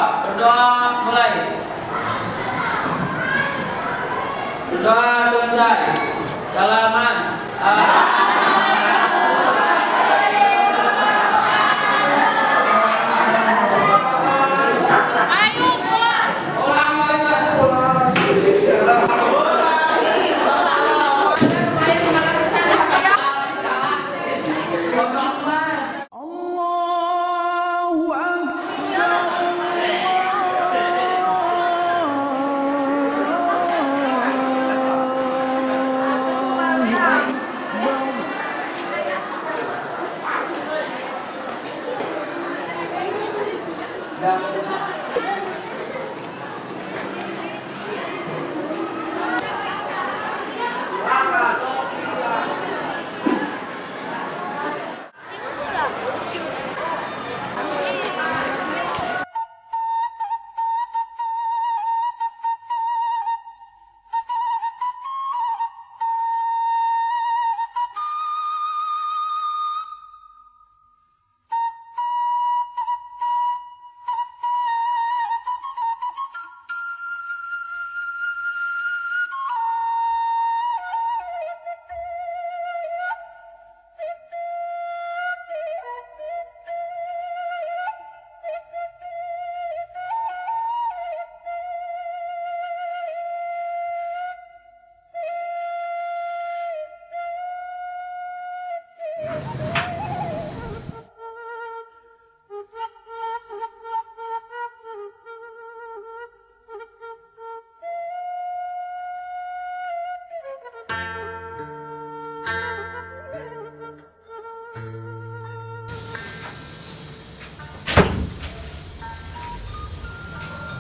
2, berdoa mulai. Berdoa selesai. Salaman. Ayo pulang.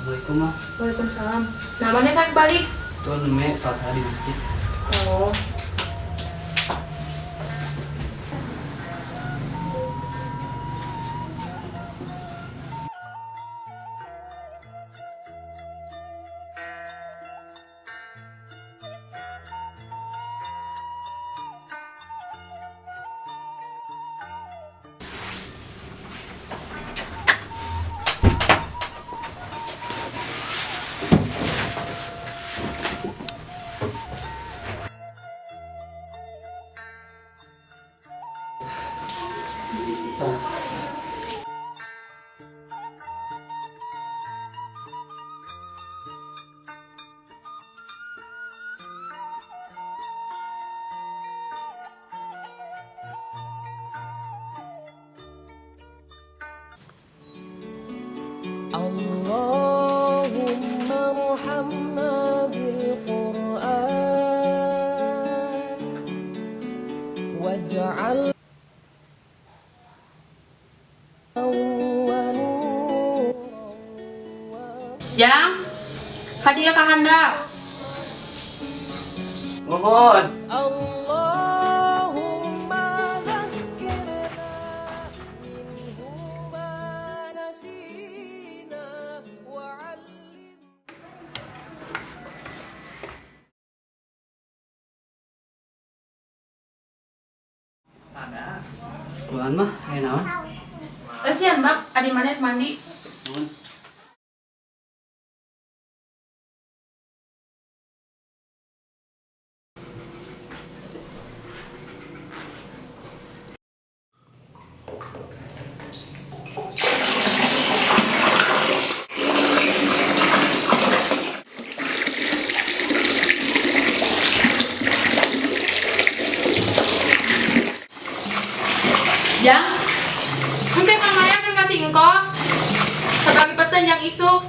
Assalamualaikum, Ma. Waalaikumsalam. Namanya kan balik. Tuh namanya salat hari di masjid. Oh. Allahumma arhamna bil Qur'an waj'al Jang, hadiah ka handap. Mohon. Allahumma dzakirna minhu ma nasina wa 'allimna. Quran mah aya naon? Eusian bak, adi maneh mandi. Mohon. Jang, engke mamaya kan kasih engko. Sabagi pesen yang isuk.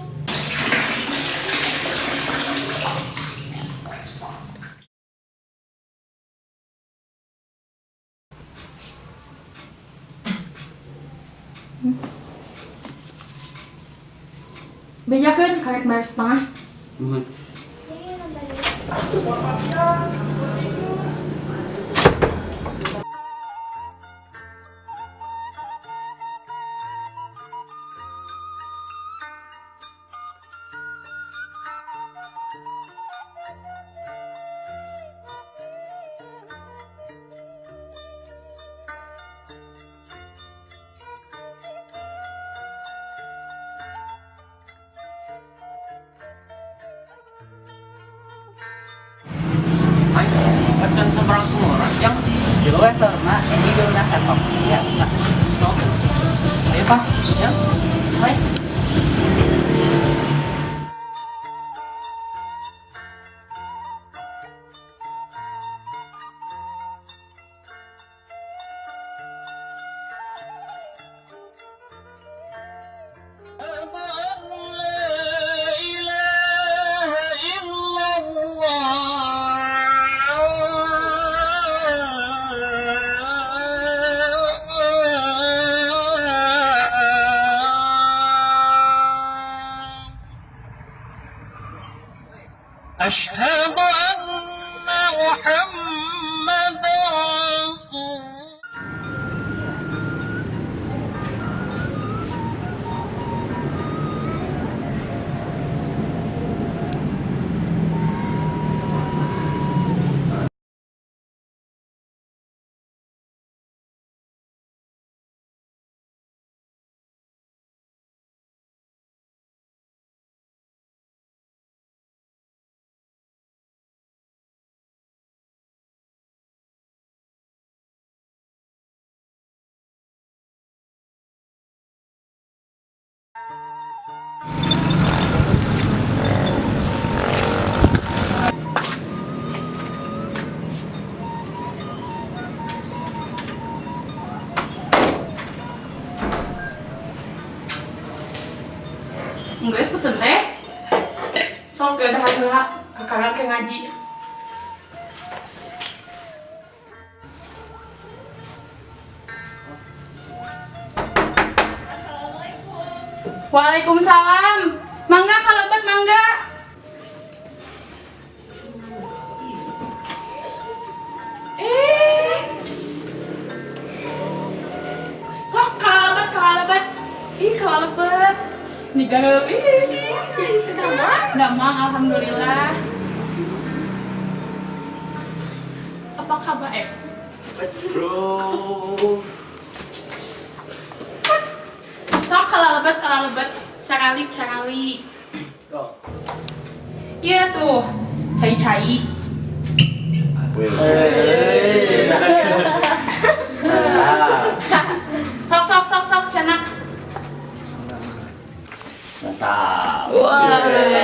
Bejakeun karek bayar setengah. Mohon. Pesan seberang semua orang yang Dulu we saurna ini dulu satok. Ya, bisa. Ayo, Pak. Ya. Hai. أشهد أن محمدا رسول. Enggak pesen teh. Sok gak ada heula kakak ke ngaji. Waalaikumsalam. Mangga kalebet mangga. Eh. Sok kalebet kalebet. Ih, kalebet. Nih geulis. Damang, alhamdulillah. Apa kabar eh? Bro. Sok kalebet kalebet. Caralik caralik. Go. Iya tuh, cai-cai. Sok sok sok sok canak. Mantap. Wah.